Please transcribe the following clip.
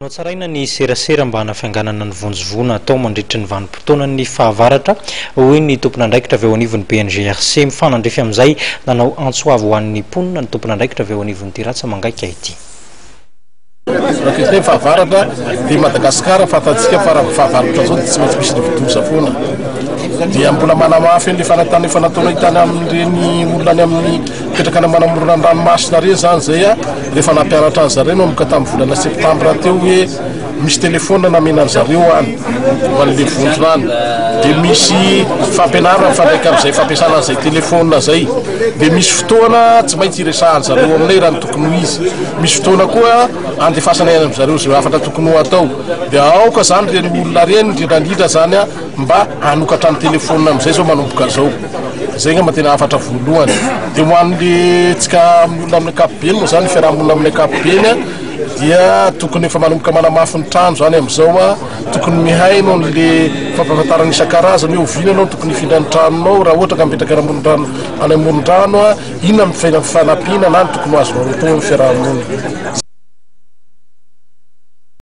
Nohatsaraina ny serasera mba hanafainganana ny vonjy voina atao mandritry ny vanim-potoanan'ny fahavaratra, hoy ny tompon'andraikitra avy eo anivon'ny BNGRC. Mifanandrify amin'izay, nanao antso avo ho an'ny mponina ny tompon'andraikitra avy eo anivon'ity ratsa-mangaika ity. Raha ny fahavaratra dia Madagasikara fantatsika fa raha fahavaratra zao dia tsy maintsy misy rivodoza foana. Dia mbola manamafy an'ilay fanantana efa nataonay tany amin'ireny olona any amin'ny mipetraka any manamorona ny ranomasina ireny zany zay a. Rehefa nampianatra an zareo nanomboka tamin'ny volana septambra teo hoe misy telephone namena an zareo any ho an'le vondrona any dia misy fampianarana mifandraika amin'izay fampiasana an'izay telephone zay dia misy fotoana tsy maintsy iresahan zareo aminay raha ny tokony ho izy, misy fotoana koa andefasanay any amin'zareo izay hafatra tokony ho atao dia aoka zany ireny olona ireny indrindra indrindra zany a mba hanokatra ny telephone amin'izay zao manomboka zao. Zay angamba tena hafatra voalohany. Dia ho an'le tsika amin'ny olona amin'ny ankapobeny moa zany, fiarahamonina amin'ny ankapobeny a, dia tokony efa manomboka manamafy ny trano zany amin'izao a, tokony mihaino an'le fampahafantarana isan-karazany hoe oviana ianao tokony hifindra ny tranonao raha ohatra ka mipetraka any amoron-drano any amoron-drano a, inona ny fanampiana na ny tokony ho azonao atao amin'ny fiarahamonina.